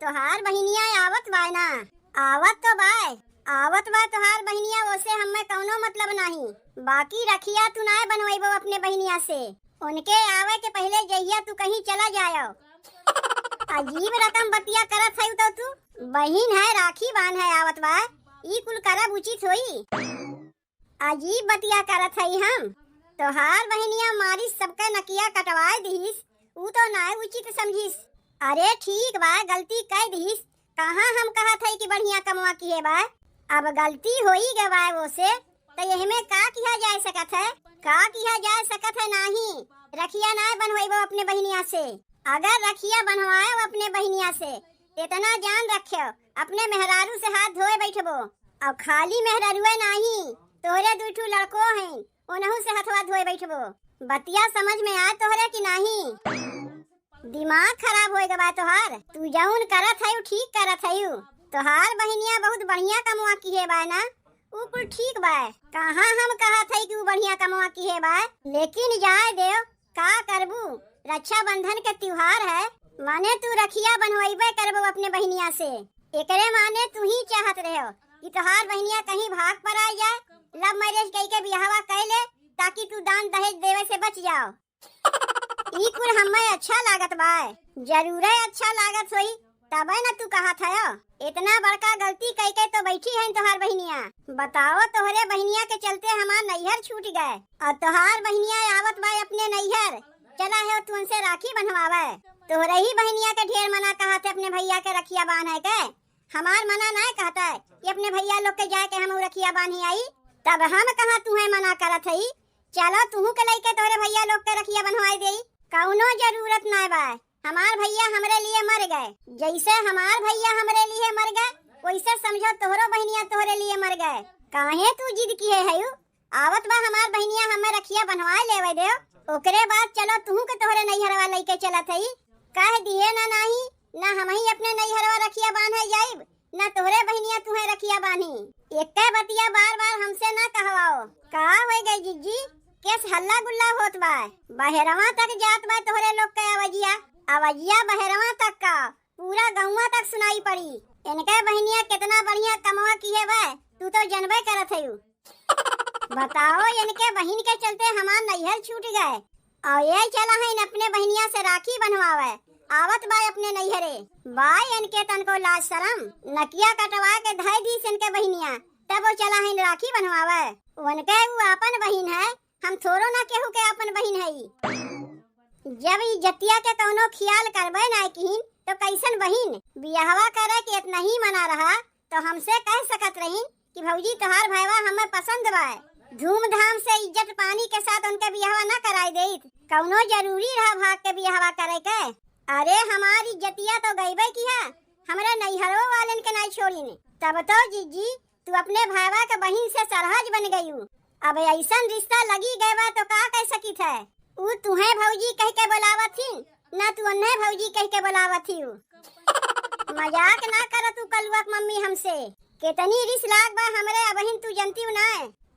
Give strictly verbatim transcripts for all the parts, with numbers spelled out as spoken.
तोहार बहिनिया आवत बाय ना? आवत तो बाय, आवत बाय तोहार बहिनिया, ओसे हम्मे कौनो मतलब नाही। बाकी रखिया तू नाय बनवइबो अपने बहिनिया से। उनके आवे के पहिले जहिया तू कहीं चला जायो। अजीब रकम बतिया करत है तो तू। बहिन है, राखी बांध है आवत बा, ई कुल करब उचित होई? अजीब बतिया करत हई हम। तोहार बहिनिया मारिस सबके नकिया कटवाए दिहिस, ऊ तो नाय उचित समझिस। अरे ठीक बा, गलती कह दिहिस, कहाँ हम कहत हई कि बढ़िया कमवा किहे बा। अब गलती होई गवाए वो से, तो यह में का किहा जाए सकत है, का किहा जाए सकत है नाही। रखिया नाय बनवाइबो अपने बहिनिया से। अगर रखिया बनवाए अपने बहिनिया से, इतना जान रखियो, अपने मेहरारू से हाथ धोए बैठबो। और खाली मेहरारुए नाही, तोहरे दुई ठू लड़को हैं, उनहू से हथवा धोए बैठबो। बतिया समझ में आए तोहरे कि नाही? दिमाग खराब होए गवा तोहार। तू जौन करत है, उ ठीक करत है। तोहार बहिनिया बहुत बढ़िया कमवा किहे बा ना, उ कुल ठीक बा। कहाँ हम कहत है कि उ बढ़िया कमवा किहे बा, लेकिन जाए देव, का करबू, रक्षाबंधन के त्योहार है, माने तू रखिया बंधवइबे करबो अपने बहिनिया से। एकरे माने तू ही चाहत रहो कि तोहार बहिनिया कहीं भाग पर आ जाए, love marriage कई के बियाहवा कई ले, ताकि तू दान दहेज देवे से बच जाओ। ई कुल हमें अच्छा लागत बा? जरूरे अच्छा लागत होई, तबे न तू कहत हयो। इतना बड़का गलती कई के तो बैठी है तोहार बहिनिया। बताओ, तोहरे बहिनिया के चलते हमार नैहर छूट गए और तोहार बहिनिया आवत बा अपने नैहर। चला है तू उनसे राखी बंधवावे। तोहरे ही बहिनिया के ढेर मना कहत है अपने भैया के रखिया बांधे के। हमार मना ना कहत है कि अपने भैया लोग के जाए के हम रखिया बांधे आई, तब हम कहाँ तुहे मना करत हई। चलो तुहू के लइके तोहरे भैया लोग के रखिया बंधवाई देई। कौनो जरूरत ना बा। हमार भैया हमरे लिए मर गए, जैसे हमार भैया हमरे लिए मर गए, वैसे समझो तोहरो बहिनिया तोहरे लिए मर गए। काहे तू जिद किहे हयू? आवत बा हमार बहिनिया, हमें रखिया बंधवाए लेवे देव, ओकरे बाद चलो तुहू के तोहरे नैहरवा लइके चलत हई। कह दिए ना नाही, ना हमही अपने नैहरवा रखिया बांधे जाइब, ना तोहरे बहिनिया तुहे रखिया बांधी। एक्के बतिया बार बार हमसे ना कहवाओ। का होए गए जिज्जी, केस हल्ला गुल्ला होत बा, बहरवा तक जात बा तोहरे लोग के आवाजिया, आवाजिया बहरवा तक का, पूरा गौवा तक सुनाई पड़ी। इनके बहिनिया कितना बढ़िया कमवा किहे बा, तू तो जनबे करत हयू। बताओ, इनके बहिन के चलते हमार नैहर छूट गए और ये चला है अपने बहिनिया से राखी बंधवावे। आवत बा अपने नैहरे। बा इनके तनको लाज शरम, नकिया कटवा के धई दीस इनके बहिनिया, तब वो चला है राखी बंधवावे। उनके वो आपन बहिन है, हम थोड़ो ना केहू के आपन बहिन हई। जब इज्जतिया के कौनो ख्याल करबे ना किहिन, तो कैसन बहिन? बियाहवा करे के इतना ही मना रहा, तो हमसे कह सकत रहिन कि भौजी, तोहार भैवा हमें पसंद बा, धूमधाम से इज्जत पानी के साथ उनके बियाहवा ना कराई देइत, कौनो जरूरी रहा भाग के बियाहवा करे के? अरे, हमार इज्जतिया तो गईबे किहा, हमरे नैहरो वालन के नाई छोड़िन। तब तो जिज्जी, तू अपने भैवा के बहिन से सरहज बन गयू। अब ऐसन रिश्ता लगी गए बा तो का कह सकित है? ऊ तुहे भौजी कह के बोलावत ही, ना तू उन्हें भौजी कह के बोलावत ही। मजाक ना कर तू कलुआ के मम्मी हमसे। कितनी रिस लाग बा हमरे अबहिन तू जनती ना।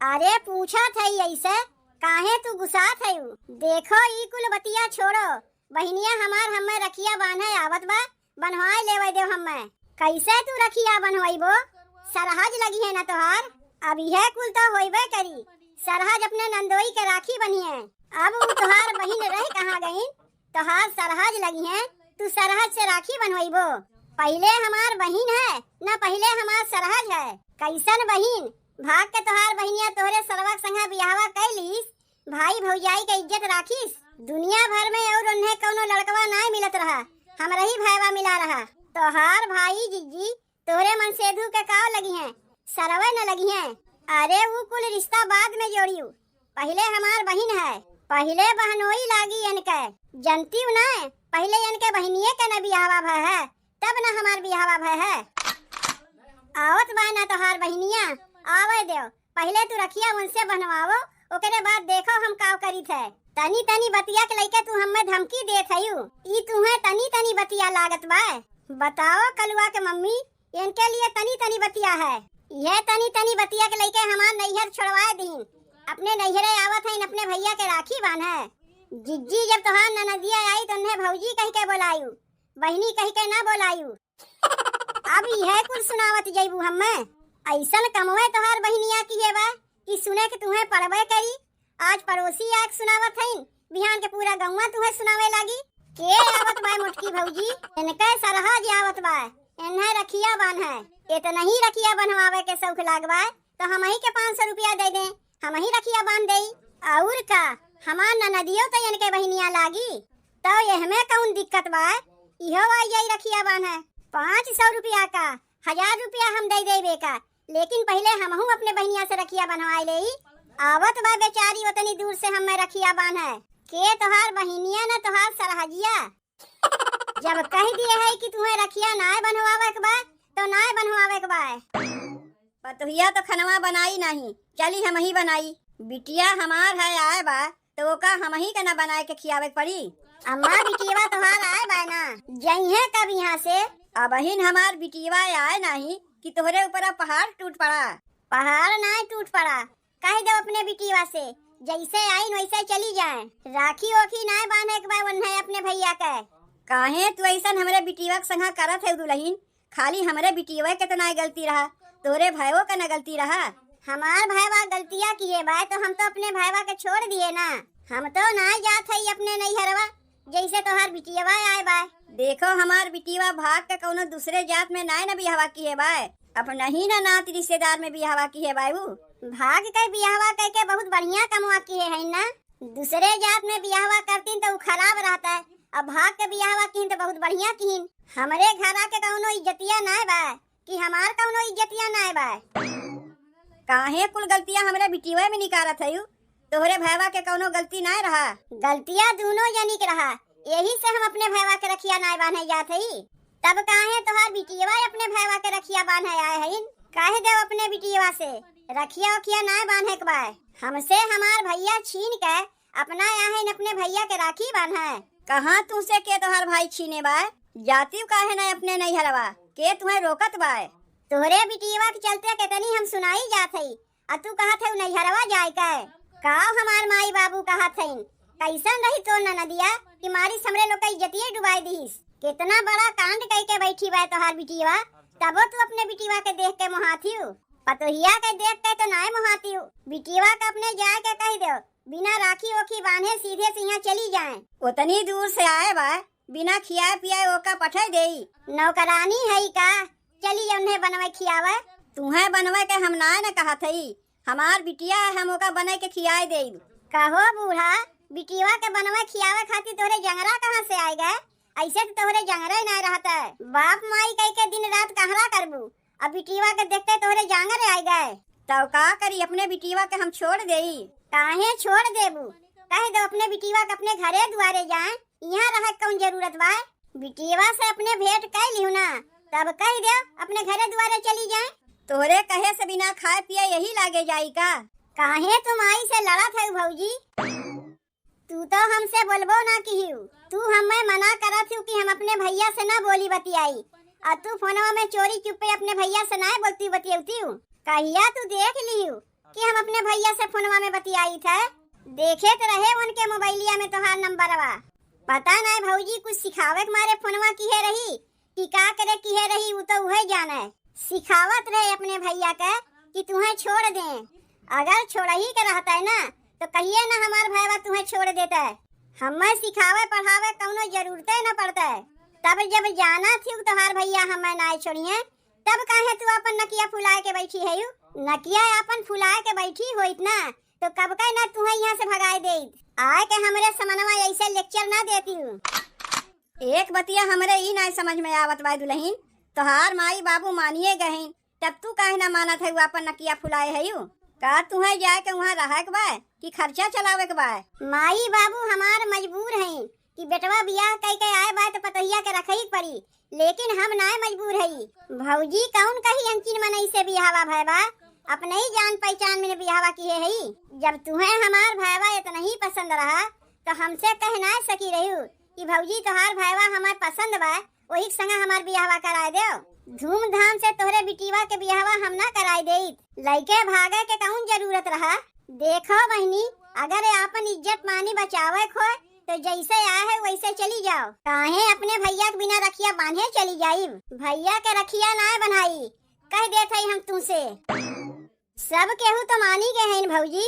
अरे पूछत है ऐसे, काहे तू गुस्सात है? देखो ई कुल बतिया छोड़ो, बहिनिया हमार हमें रखिया बांधे आवत बा, बन्हवाए लेवे देव हमें। कैसे तू रखिया बन्हवाइबो? सरहज लगी है ना तोहार। अब यह कुल तो होइबे करी, सरहज अपने नंदोई के राखी बनी है। अब उ तोहार बहिन रह कहाँ गईन? तोहार सरहज लगी है, तू सरहज से राखी बन्हवाइबो? पहिले हमार बहिन है ना, पहिले हमार सरहज है। कैसन बहिन? भाग के तोहार बहिनिया तोहरे सरवा के संगे बियाहवा कइ लीस, भाई भौजाई के इज्जत राखिस। दुनिया भर में और उन्हें कौनो लड़कवा नाय मिलत रहा, हमरे ही भाईवा मिला रहा। तोहार भाई जिज्जी तोहरे मनसेधु के काव लगी हैं, सरवे न लगी हैं। अरे ऊ कुल रिश्ता बाद में जोड़ियू, पहिले हमार बहिन है, पहिले बहनोई लागी इनके, जनतियू न, पहिले इनके बहिनिये के न बियाहवा भय है, तब न हमार बियाहवा भय है। आवत बा ना तोहार बहिनिया, आवे देव। पहिले तू रखिया उनसे बन्हवावो, ओकरे बाद देखो हम काव करीत है। तनी तनी बतिया के लइके तू हमें धमकी देत हयू। ई तुहे तनी तनी बतिया लागत बा। बताओ कलुआ के मम्मी, इनके लिए तनी तनी बतिया है। यह तनी तनी बतिया के लइके हमार नैहर छोड़वाए दीन। अपने नैहरे आवत हैं, अपने भैया के राखी बांधे। जिज्जी जब तोहार ननदिया आई तो उन्हें भौजी कह के बोलायू, बहिनी कह के ना बोलायू। इहे कुल सुनावत जइबू हम्मे? अइसन कमवे तोहार बहिनिया किहे बा कि सुने के तुहें पड़बे करी। आज पड़ोसी आके सुनावत हइन, बिहान के पूरा गउँवा तुहें सुनावे लागी। के आवत बा मोटकी भौजी? इनके सरहज आवत बा, इन्हें रखिया बान्हे। इतना ही रखिया बन्हवावे के शौक लाग बा, तो हमही के पाँच सौ रुपया दे दे, हमही रखिया बान्ह देई। अउर का, हमार ननदियो तो इनके बहिनिया लागी, तो एहमे कउन दिक्कत बा? इहो आई जाई रखिया बान्हे। पाँच सौ रुपया का, हजार रुपया हम दे देबे का, लेकिन पहिले हमहू अपने बहिनिया से रखिया बन्हवाई लेई। आवत बा बेचारी ओतनी दूर से हम्मे रखिया बान्हे। के तोहार बहिनिया न तोहार सरहजिया? जब कहि दिहे हई कि तुहें रखिया नाय बन्हवावे के बा, तो नाय बन्हवावे के बा। पतोहिया तो खनवा बनाई नाही, चली हमही बनाई। बिटिया हमार है आए बा, तो ओका हमही के ना बनाए के खियावे के पड़ी। अम्मा, बिटियवा तोहार आए बा ना, जइहें कब इहाँ से? अबहिन हमार बिटियवा आए नाही कि तोहरे ऊपर अब पहाड़ टूट पड़ा। पहाड़ नाय टूट पड़ा, कहि देउ अपने बिटियवा से, जइसे आइन वइसे चली जाए। राखी ओखी नाय बान्हे के बा ओन्हे अपने भइया के। काहे तू अइसन हमरे बिटियवा के संगा करत है दुलहिन? खाली हमरे बिटियवा के तो नाय गलती रहा, तोरे भइवो के ना गलती रहा। हमार भइवा गलतिया किहे बा तो हम तो अपने भइवा के छोड़ दिहे ना। हम तो नाय जात हई अपने नैहरवा, जइसे तोहार बिटियवा आए बा। देखो हमार बिटियवा भाग के कउनो दूसरे जात में नाय न बियाहवा किहे बा, अपनही न नात रिश्तेदार में बियाहवा किहे बा उ। भाग के बियाहवा कइके बहुत बढ़िया कमवा किहे हइन ना। दूसरे जात में बियाहवा करतीन तो उ खराब रहता, अब भाग के बियाहवा किहिन तो बहुत बढ़िया किहिन। हमरे घरा के कउनो इज्जतिया नाय बा कि हमार कउनो इज्जतिया नाय बा। काहे कुल गलतिया हमरे बिटियवा में निकारत हयू? तोहरे भइवा के कउनो गलती नाय रहा। गलतिया दूनो जनी के रहा, एही से हम अपने भइवा के रखिया नाय बान्हे जात हई। तब काहे तोहार बिटियवा अपने भइवा के रखिया बान्हे आए हइन? कहि देउ अपने बिटियवा से रखिया उखिया नाय बान्हे के बाय। हमसे हमार भइया छीन के अपना आए हइन अपने भइया के राखी बान्हे। कहाँ तुहसे के तोहार भाई छीने बाय? जातिउ काहे नाय अपने नैहरवा? के तुहें रोकत बाय? तोहरे बिटियवा के चलते केतनी हम सुनाई जात हई, आ तू कहत हऊ नैहरवा जाए के? काव हमार माई बाबू कहत हईन, कइसन रही तोर ननदिया कि मारिस हमरे लोग के इज्जतिये डुबाइ दिहिस। केतना बड़ा कांड कइके बइठी बाय तोहार बिटियवा, तबो तू अपने बिटियवा के देख के मोहाथिउ। पतोहिया के देख के तो नाय मोहाथिउ। बिटियवा के अपने जाए के कहि देउ, बिना राखी ओखी बान्हे सीधे से इहाँ चली जाए। ओतनी दूर से आए बाय, बिना खियाए पियाए ओका पठइ देई। नौकरानी हई का? चली जउन्हे बनवइ खियावइ। तुहें बनवइ के हम नाय न कहत हई, हमार बिटिया है, हम ओका बनइ के खियाए देई। कहो बूढ़ा, बिटियवा के बनवइ खियावइ खातिर तोहरे जंगरा कहाँ से आइ गए? अइसे तो तोहरे जंगरइ नाय रहत है। बाप माई कइके दिन रात कहरा करबू, अब बिटियवा के देखते तोहरे जांगर आइ गए। तउ का करी, अपने बिटियवा के हम छोड़ देई? काहे छोड़ देबू? कहि देउ अपने बिटियवा के अपने घरे दुआरे जाए, इहाँ रहइ के कउन जरूरत बा? बिटियवा से अपने भेंट कइ लिहू ना, तब कहि देउ अपने घरे दुआरे चली जाए। तोहरे कहे से बिना खाए पिए यही लागे जाई का? काहे तू माई से लड़त हऊ भउजी? तू तो हमसे बोलबो ना किहिउ। तू हम्मे मना करत हिउ कि हम अपने भइया से ना बोली बतियाई, अउर तू फोनवा में चोरी चुप्पे अपने भइया से नाय बोलतिउ बतियउतिउ। कहिया तू देख लिहिउ कि हम अपने भइया से फोनवा में बतियाइत है? देखे त रहे उनके मोबाइलिया में तोहार नंबरवा। पता नाय भउजी कुछ सिखावे के मारे फोनवा किहे रही कि का करे किहे रही, उ तो उहे जाने। सिखावत रहे अपने भइया के कि तुहें छोड़ दें। अगर छोड़ही के रहते ना, तो कहिए ना हमार भइवा तुहें छोड़ देते। हमें सिखावे पढ़ावे कउनो जरूरते न पड़ते। तब जब जानत हिउ तोहार भइया हमें नाय छोड़िए, तब काहे तू आपन नकिया फुलाए के बइठी हइउ? नकिया आपन फुलाए के बइठी होइत ना, तो कब के ना तुहें इहाँ से भगाए देइत। आए के हमरे समनवा अइसे lecture ना देतिउ। एक बतिया हमरे ई नाय समझ में आवत बा दुलहिन, तोहार माई बाबू मानिए गहिन, तब तू काहे ना मानत हइउ, आपन नकिया फुलाए हइउ? का तुहें जाए के उहाँ रहे के बा कि खर्चा चलावे के बा? माई बाबू हमार मजबूर हइन कि बेटवा बियाह कइ के आए बा त पतोहिया के रखइ के पड़ी, लेकिन हम नाय मजबूर हई। भउजी कउन कही अंचिन मनई से बियाहवा भय बा, अपने ही जान पहिचान में बियाहवा किहे हई। जब तुहें हमार भयवा एतना ही पसंद रहा, तो हमसे कह नाय सकी रहिउ कि भउजी तोहार भयवा हमार पसंद बा, ओही के संगे हमार बियाहवा कराए देउ। धूमधाम से तोहरे बिटिवा के बियाहवा हम ना कराए देइत। लइके भागे के कउन जरूरत रहा? देखो बहिनी, अगर आपन इज्जत पानी बचावे के होय, तो जैसे आए है वैसे चली जाओ। काहे अपने भैया के बिना रखिया बांधे चली जाइब? भैया के रखिया नाय बन्हाई, कह देत हई हम तुमसे। सब केहू तो मानी गए हैं भौजी,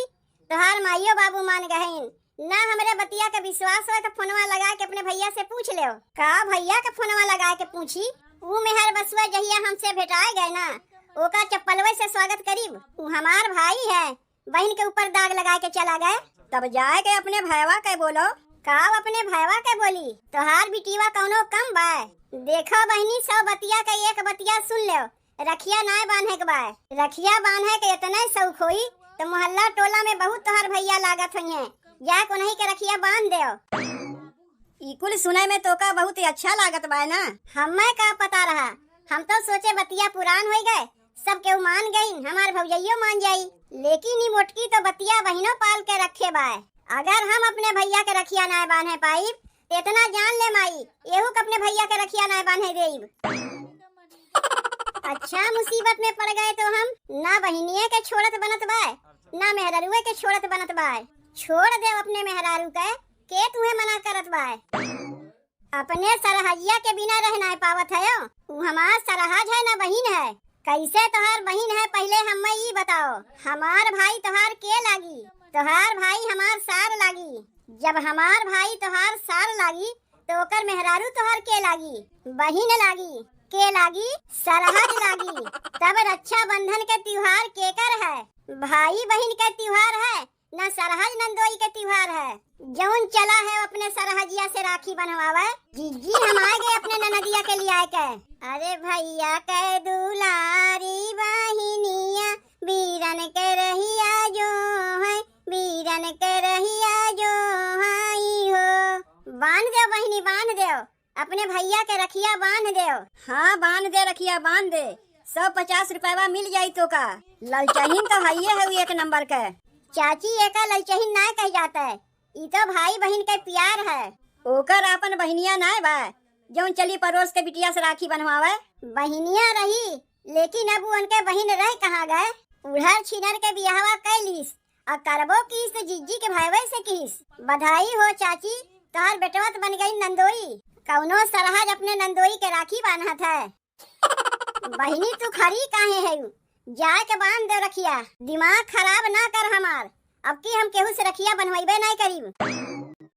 तोहार माइयो बाबू मान गए हैं। ना हमरे बतिया के विश्वास होए तो फोनवा लगा के अपने भैया से पूछ लेओ। का भैया के फोनवा लगा के पूछी? ऊ मेहर बसुआ जहिया हमसे भेटाए गए ना, ओका चप्पलवे से स्वागत करीब। ऊ हमार भाई है, बहिन के ऊपर दाग लगा के चला गए। तब जाए के अपने भैवा के बोलो। का अपने भैवा के बोली? तोहार बिटिया कौनो कम बा? देखो बहिनी, सौ बतिया के एक बतिया सुन लेओ, रखिया नाय बांधे के बा। रखिया बांधे के इतने शौक होई तो मोहल्ला टोला में बहुत तोहार भैया लागत होइहें, जाके उन्हीं के रखिया बांध देओ। ई कुल सुने में तोका बहुत ही अच्छा लागत बा ना? हमें का पता रहा, हम तो सोचे बतिया पुरान होई गए, सब केहू मान गईन, हमार भौजइयो मान जाई। लेकिन ई मोटकी तो बतिया बहिनो पाल के रखे बाय। अगर हम अपने भैया के रखिया नाय बांधे पाइब, तो इतना जान ले माई, एहू के अपने भैया के रखिया नाय बांधे देइब। अच्छा मुसीबत में पड़ गए तो हम, ना बहिनिये के छोड़त बनत बाय, ना मेहरारुए के छोड़त बनत बाय। छोड़ दे अपने मेहरारू के, के तुहे मना करत बाय? अपने सरहजिया के बिना रह नाय पावत है, उ हमार सरहज है ना बहिन है। कैसे तोहार बहिन है, पहिले हमें ई बताओ। हमार भाई तोहार के लागी? तोहार भाई हमार सार लागी। जब हमार भाई तोहार सार लागी, तो ओकर मेहरारू तोहार के लागी? बहिन लागी। के लागी? सरहज लागी। तब रक्षाबंधन के त्योहार केकर है? भाई बहिन के त्योहार है, ना सरहज नंदोई के त्योहार है। जौन चला है अपने सरहजिया से राखी बंधवावे। जिज्जी, हम आ गए अपने ननदिया के लियाए के। अरे भैया के दुलारी बहिनिया, बीरन के रहिया जो है, बीरन के रहिया जो है हो। बांध देव बहिनी, बांध देव। अपने भैया के रखिया बांध देव। हाँ, बांध दे रखिया, बांध दे। सौ पचास रुपयवा मिल जाई तोका। ललचहिन तो हइये है एक नंबर के। चाची, एका ललचहिन नाय कह जात है, ई तो भाई बहिन के प्यार है। ओकर आपन बहिनिया नाय बा, जौन चली पड़ोस के बिटिया से राखी बंधवावे। बहिनिया रही, लेकिन अब उ उनके बहिन रह कहाँ गए? उढ़र छिनर के बियाहवा कैलिस, आ करबो कीस तो जिज्जी के भाईवे से कीस। बधाई हो चाची, तोहार बेटवा तो बन गई नंदोई। कौनो सरहज अपने नंदोई के राखी बांधत है। बहिनी, तू खड़ी काहे है? जाए के बांध दे रखिया। दिमाग खराब ना कर हमार, अब की हम केहू से रखिया बनवाइबे नहीं करीब।